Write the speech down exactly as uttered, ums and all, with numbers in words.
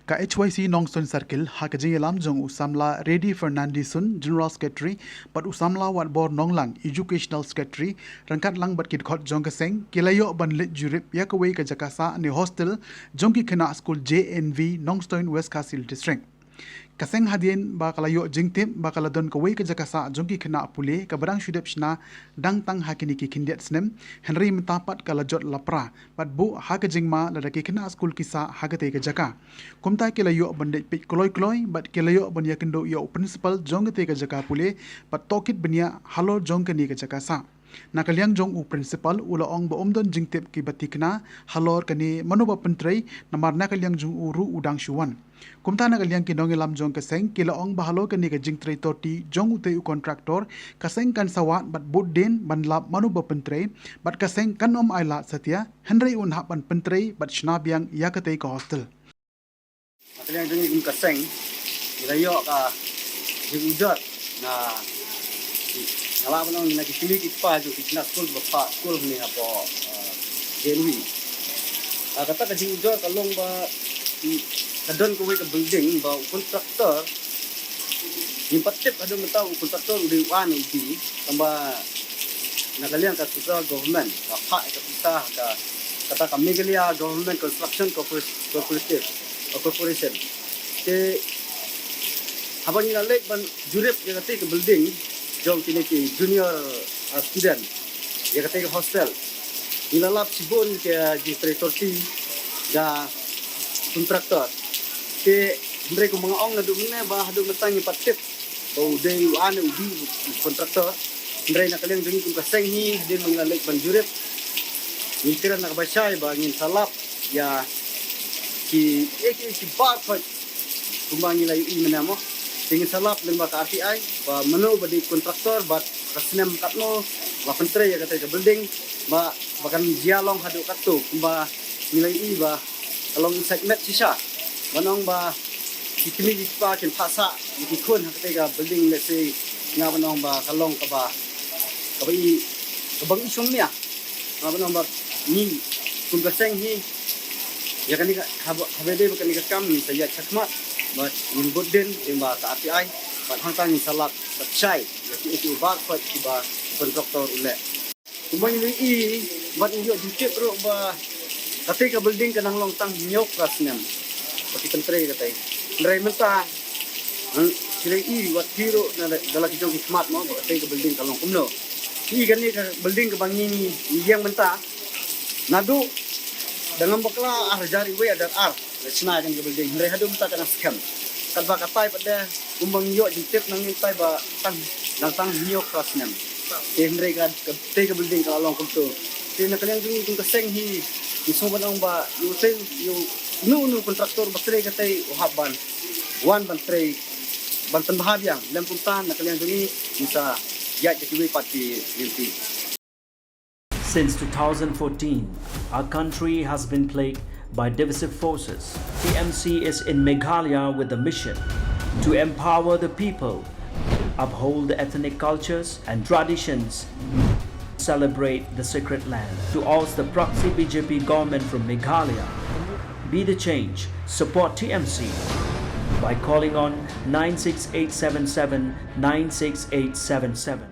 Ka H Y C Nongstoiñ Circle, ha ka jingïalam jong u samla Reddy Fernandes Soon, General Secretary, bad u samla Watbor Nonglang, Educational Secretary, ryngkat lang bad ki dkhot jong ka seng, ki la ïoh ban leit jurip ïa kawei ka jaka sah ne hostel jong ki khynnah skul J N V Nongstoiñ, West Khasi Hills District. Ka seng hadien ba ka la ïoh jingtip ba ka la don kawei ka jaka sah jong ki khynnah pule kaba dang shu dep shna dang tang ha kine ki khyndiat snem, hynrei mynta pat ka la jot lapra bad buh ha ka jingma lada ki khynnah skul ki sah ha katei ka jaka. Kumta ki la ïoh ban leit peit kloi kloi bad ki la ïoh ban ïakynduh ïa u principal jong katei ka jaka pule bad tohkit bniah halor jong kane ka jaka sah. Na ka liang jong u principal, u la ong ba um don jingtip kiba thikna halor kane mano ba pyntrei, namar na ka liang jong u ruh u dang shu wan. Kumta na ka liang ki nongïalam jong ka seng ki la ong ba halor kane ka jingtrei torti jong utei u contractor, ka seng kan sa wad bad bud dien ban lap mano ba pyntrei, bad ka seng kan ym ailad satia, hynrei un hap ban pyntrei bad shna biang ïa katei ka hostel. Na ka liang jong ngi kum ka seng, ngi la ïoh ka jingujor na, nga lah ban ong, na ki kmie ki kpa jong ki khynnah skul ba phah skul hangne hapoh, eh, J N V. Ah, kata ka jingujor ka long ba, mm, ka don kawei ka building ba u contractor, ngim pat tip haduh mynta u contractor u dei u A ne u B, tangba na ka liang ka central government ka phah ka pisa ha ka, kata ka Meghalaya Government Construction Corpor-, Corporative, uh, Corporation. Te haba ngi la leit ban jurip ïa katei ka building jong kine ki junior, uh, student, ïa katei ka hostel, ngi la lap shibun ki jingtrei torti da contractor. Te hynrei kumba nga ong naduh mynne ba haduh mynta ngim pat tip ba u dei u A ne u B u contractor. Hynrei na ka liang jong ngi kum ka seng hi, hadien ba ngi la leit ban jurip, ngi kren na kaba shai ba ngin sa lap ïa ki, eh, ki, ki bar khoit kumba ngi la ïohi mynne mo. Te ngin sa lap lyngba ka R T I ba mano ba dei contractor bad ka snem katno la pyntrei ïa katei ka building, ba, ba kan jia long haduh katto kumba ngi la ïohi ba ka long i sait met shisha. Ban ong ba ki kmie ki kpa kin phah sah ïa ki khun ha katei ka building, let's say, nga ban ong ba ka long kaba, kaba i, kaba i shong nia. Nga ban ong ba ngi kum ka seng hi, ïa kane ka, haba, haba dei ba kane ka kam ngin sa ïaid shakhmat bad ngin bud dien lyngba ka R T I bad hangta ngin sa lap bad shai ïa ki, ïa ki bar khoit kiba contractor u leh. Kumba ngi la ïohi bad ngi ïoh jingtip ruh ba katei ka building ka nang long tang hynñiew phra snem ba ki pyntrei katei. Hynrei mynta, hmm, ngi la ïohi wat ki ruh na da la ki jong ki khmat mo ba katei ka building ka long kumno. Ki ïohi kane ka building kaba ngi, ngi ïeng mynta naduh da ngam bakla ar hajar wei hajar ar. La shna ïa kane ka building, hynrei haduh mynta ka dang skhem. Katba katai pat de kumba ngi ïoh jingtip na ngi tai ba tang, dang tang hynñiew phra snem. Te hynrei ka, katei ka building ka la long kumto. Te na ka liang jong ngi kum ka seng hi, ngi sngew ban ong ba ïa utei, ïa uno uno u contractor ba trei katei u hap ban wan ban trei ban pynbha biang. Lym kumta na ka liang jong ngi ngin sa ïaid da kiwei pat ki lynti. Since two thousand fourteen, our country has been plagued by divisive forces. T M C is in Meghalaya with the mission to empower the people, uphold the ethnic cultures and traditions, celebrate the sacred land. To oust the proxy B J P government from Meghalaya, be the change, support T M C by calling on nine six eight seven seven nine six eight seven seven.